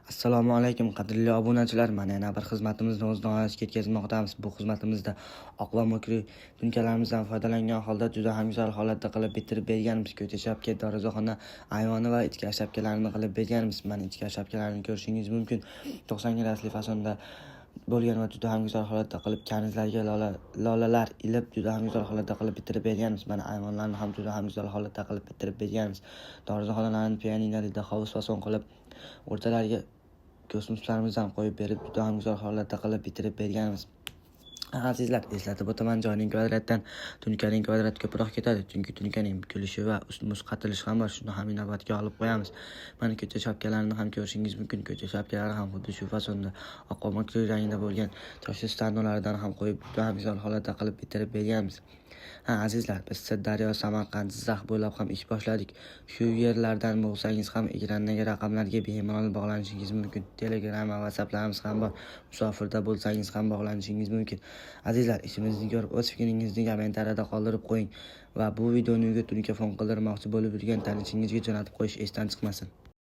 Assalomu alaykum, qadrli obunachilar. Mana yana bir xizmatimizni o'z nihoyasiga yetkazmoqdamiz. Bu xizmatimizda oq va мокрый tunkalarimizdan foydalangan holda juda ham go'zal holatda qilib bitirib berganmiz. Ko'cha shapka, darvozaxona ayvoni va ichki shapkalarni qilib berganmiz. Mana ichki shapkalarni ko'rishingiz mumkin. 90 gradusli fasonda bo'lgan va juda ham go'zal holatda qilib karnizlarga lolalar ilib, juda ham go'zal holatda qilib bitirib berganmiz. Mana ayvonlarni ham juda ham go'zal holatda qilib bitirib berganmiz. Darvozaxonalarni pianinolida hovuz fason qilib, o'rtalariga kosmoslarimizdan qo'yib berib, juda ham go'zal holatda qilib bitirib berganmiz. Azizlar, eslatib o'taman, joyning kvadratdan tunkaning kvadrati ko'proq ketadi, chunki tunkaning bukilishi va muz qatilishi ham bor. Shuni ham inobatga olib qo'yamiz. Mana ko'cha shapkalarini ham ko'rishingiz mumkin. Ko'cha shapkalari ham xuddi shu fasonda oq va мокрый rangda bo'lgan toshli stanolardan ham qo'yib, juda ham go'zal holatda qilib bitirib berganmiz. Ha, azizlar, biz Sirdaryo, Samarqand, Jizzax bo'ylab ham ish boshladik. Shu yerlardan bo'lsangiz ham ekrandagi raqamlarga bemalol bog'lanishingiz mumkin. Telegram va WhatsApplarimiz ham bor. Musofirda bo'lsangiz ham bog'lanishingiz mumkin. Azizlar, ishimizni ko'rib, o'z fikringizni kommentariyada qoldirib qo'ying va bu videoni uyga tunka fon qildirmoqchi bo'lib yurgan tanishingizga jo'natib qo'yish esdan chiqmasin.